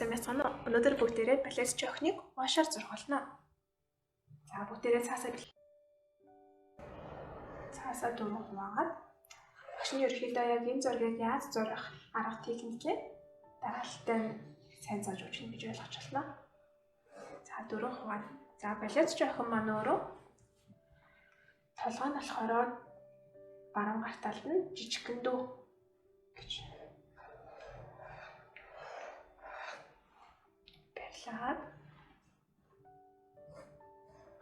Сайн байцгаана уу? Өнөөдөр бүгдээрээ балерч охиныг уушаар зурх болно. За бүгдээрээ цаасаа дөрөв хуваагаад багшны ерөнхийдөө яг энэ зургийг яаж зурах арга техникээ дараалалтай сайн зааж өгч гэж ойлгож байна. За дөрөв хуваана. За балерч охин маань өөрөө толгой нь болохоор баруун гар талд нь жижигхэн дүү гэж барилаад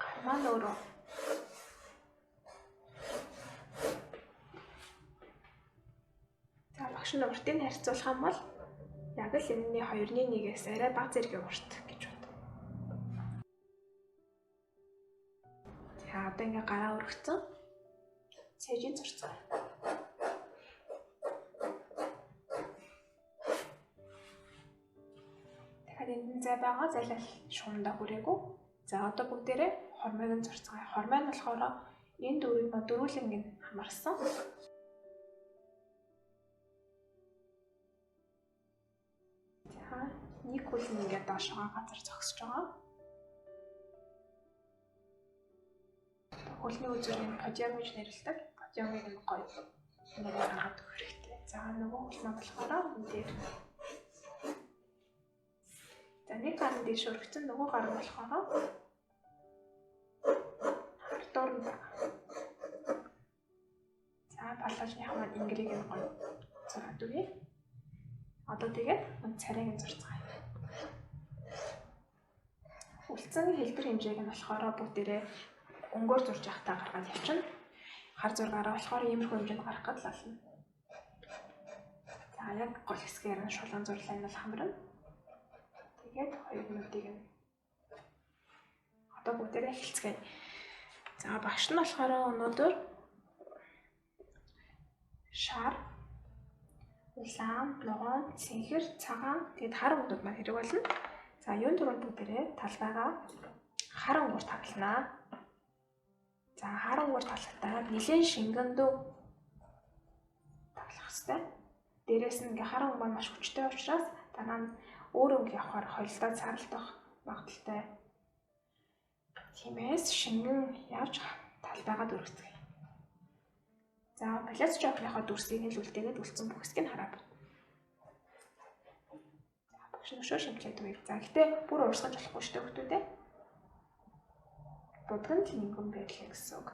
гар маань өөрөө за багш нь уртыг харьцуулах юм бол яг л энэний 2-1-ээс арай бага зэргийн урт гэж бод. За одоо ингээ гараа өргөцсөн. Цэжийн зурцгаа. Дахиад энд нь зай байгаа, зайлал шуумдаа хүрээгүй. За одоо бүгдээрээ хормойг нь зурцгаая. Хормой нь болохоор энэ дөрвийг ма дөрвөлнг нь хамарсан. За нэг хөл нь ингээд доошогоо газар зогсож байгаа. Хөлний үзүүрийг подиум гэж нэрлэдэг. Подиумыг нь гоё ингээд гаргаад өгөх хэрэгтэй. За нөгөө хөл маань болохоор энэ дээр. За нэг гар нь дээш өргөцөн, нөгөө гар нь болохоор хардуур нь байгаа. За палажных маань ингэрийг нь гоё зураад өгье. Одоо тэгээд царайг нь зурцгаая. Үлдсэн хэлбэр хэмжээг нь болохоор бүгдээрээ өнгөөр зурж явахдаа гаргаад явчихна. Хар зургаараа болохоор иймэрхүү хэмжээнд гарах гээд л болно. За яг гол хэсгээр нь шулуун зурлаа нь бол хамарна. Тэгээд хоёр нүдийг нь одоо бүгдээрээ эхэлцгээе. За багш нь болохоор өнөөдөр шар, улаан, ногоон, цэнхэр, цагаан тэгээд хар өнгөнүүд маань хэрэг болно. За юун түрүүнд бүгдээрээ талбайгаа хар өнгөөр тагланаа. За хар өнгөөр таглахдаа нэлээн шингэн дүү таглах хэрэгтэй. Дээрээс нь ингээ хар өнгө маань маш хүчтэй учраас дараа нь өөр өнгө явахаар холилдоод саралдах магадлалтай. Тиймээс шингэн явж талбайгаа дүргэцгээе. За балерч охиныхоо дүрсийг нь л үлдээгээд үлдсэн бүх хэсгийг нь хараа. За багш өшөө шимтлээд өгье. За гэтээ бүр уурсгаж болохгүй шүү дээ хүүхдүүд ээ. Будган л ингэн байдлаа гэсэн үг.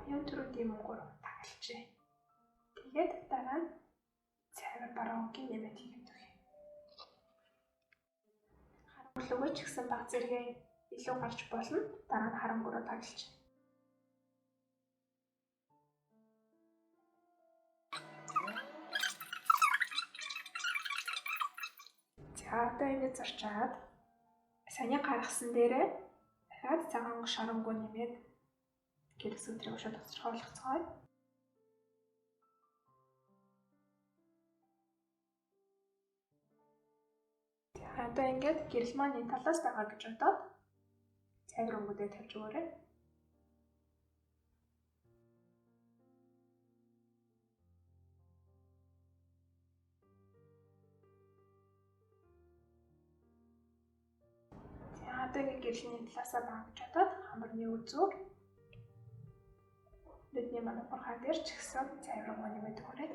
Юун түрүүнд ийм өнгөөр таглажээ. Тэгээд дараа нь цайвар баруун өнгийн нэмээд хийгээд өгье. Харанхуй ч гэсэн баг зэрэгээ илүү гарч болно. Дараа нь харангуураа таглаж. За одоо ингэж зарчаад саяны гаргасан дээрээ дахиад цагаан шарангуу нэмээд гэрээс өдрийг өшөө тодорхойлгоцгоё. За одоо ингээд гэрэл маань энэ талаас байгаа гэж бодоод цайвар өнгөдөө тавьж өгөөрэй. За одоо ингээд гэрлийн талаасаа байгаа гэж бодоод хамарны үзүүр нүдний маань ухархаа дээр ч гэсэн цайвар өнгө нэмээд өгөөрэй.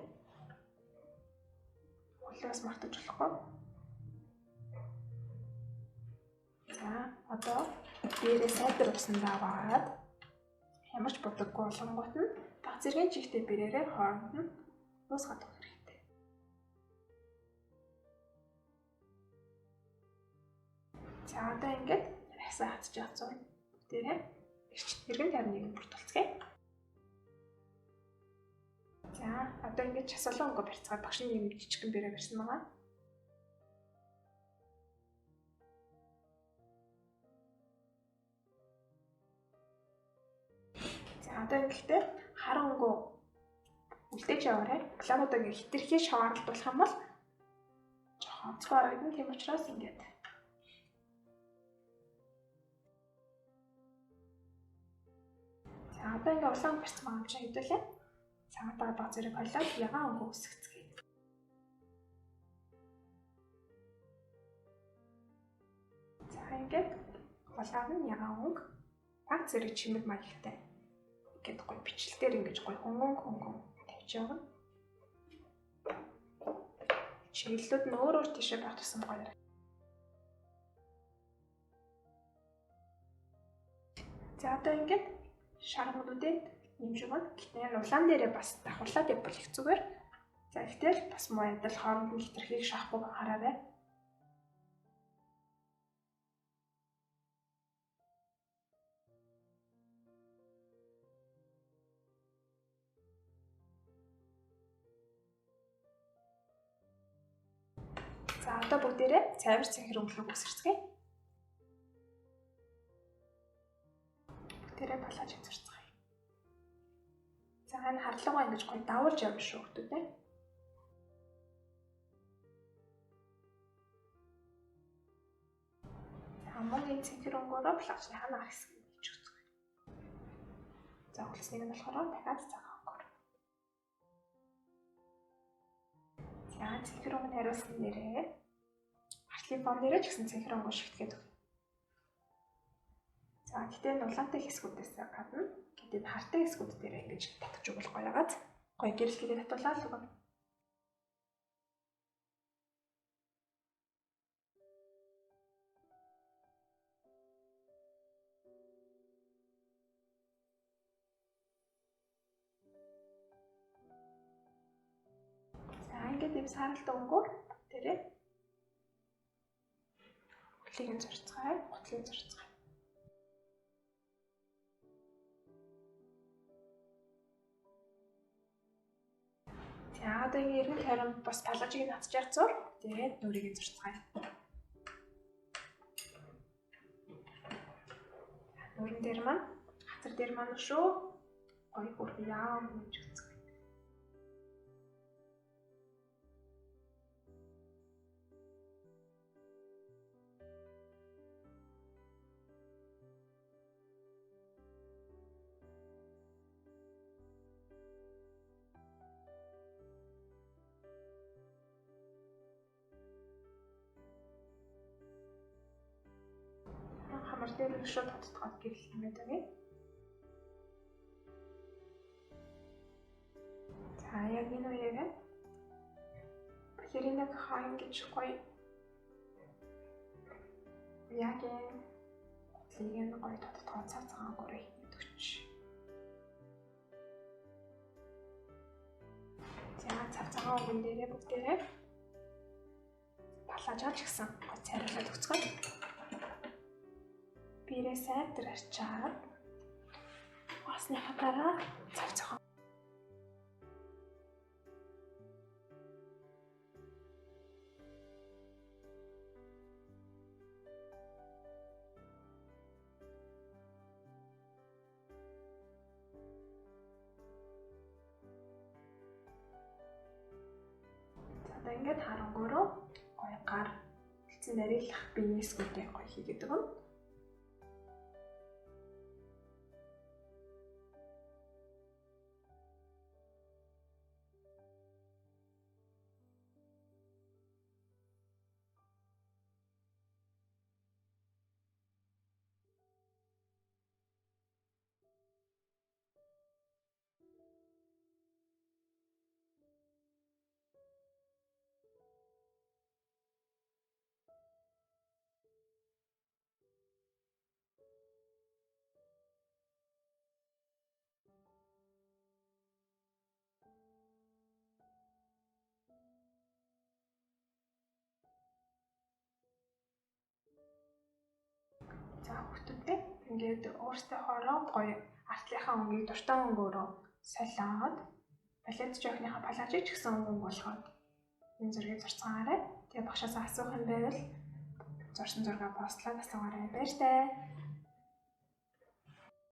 Хөлөөс мартаж болохгүй. За одоо дээрээ сайдар усандаа аваад ямар ч будаггүй болгонгууд нь баг зэргийн чигтээ бэрээрээ хооронд нь уусгаад өгөх хэрэгтэй. За одоо ингээд рясаа хатчих зур бүгдээрээ эргэн тайвныг нь бүртгүүлцгээе. За одоо ингээд часгалан өнгө барьцгаад багш нь юм жижигхэн бэрээ барьсан байгаа. одоо ингэхдээ хар өнгөө үлдээж яваарай. Улаануудаа ингээ хитрхи шаваарлдуулах юм бол жоохон онцгой харагдана. Тийм учраас ингээд за одоо ингээ улаан барьсан байгаа юм чинь хэдүүлээ. Цагаатаа баг зэрэг холиод ягаан өнгө үсгэцгээе. За ингээд улаан нь ягаан өнгө баг зэрэг чимэг маягтай. Ингээд гоё бичлэлээр ингэж гоё хөнгөн хөнгөн тавьж явна. Чиглэлүүд нь өөр өөр тийшээ байх тусам гоё. За одоо ингээд шар өнгөнүүдэд нэмж өгнө. Гэтэ улаан дээрээ бас давхарлаад явбал их зүгээр. За гэтэл бас муу адил хооронд нь хитрхийг шахахгүй анхаараарай. За одоо бүгдээрээ цайвар цэнхэр өнгөлөг үсэрцгээе. Бүгдээрээ балааж зурцгаая. За энэ харлуугаа ингэж гоё давуулж явна шүү хүмүүс ээ. За мөн энэ цэнхэр өнгөөрөө плажныхаа нар хэсгийг хийж өгцгөөе. За үлдснийг нь болохоор дахиад цагаан өнгөөр. За цэнхэр өнгө нь хариулсан дээрээ артлын фон дээрээ ч гэсэн цэнхэр өнгө шигтгээд өгнө. За гэтээ улаантай хэсгүүдээс гадна гэдэг энэ хартай хэсгүүд дээр ингэж татаж өгвөл гоё ягааз. Гоё гэрэлтгээ татуулаад өгнө. За ингээд ийм сааралтай өнгөөр дээрээ хөглийг нь зурцгаая, гутлыг зурцгаая. За одоо ингэ эргэн тойрон бас палажийг татчих зур. Тэгээд нүрийг нь зурцгаая. Нүрэн дээр маань хацар дээр маань шүү гоё хөрх яам гэж үздэг. Хамар дээр нь шууд тодтогоод гэрэлтэн байдаг юм. За яг энэ үеэр балеринаг хаа ингэж гоё яг энэ гутлыг нь гоё тодтогоод цав цагаан өнгөөр хийгээд өгч. За цав цагаан өнгөн дээрээ бүгдээрээ балаажаач гэсэн гоё цайруулаад өгцгөө. Бирээ сайн тэр арчаад уусныхаа дараа цав цагаан. За одоо ингээд харангуураа гоё гар үлдсэн нарийнлах биеийн хэсгүүдээ гоё хийгээд өгнө. За хүүхдүүдээ ингээд өөрсдийнхоороо гоё артлынхаа өнгийг дуртай өнгөөрөө солиод балет жоохныхаа палажийг ч гэсэн өнгө болгоод энэ зургийг зурцгаагаарай. Тэгээ багшаас асуух юм байвал зурсан зургаа постлоод асуугаарай. Баяртай.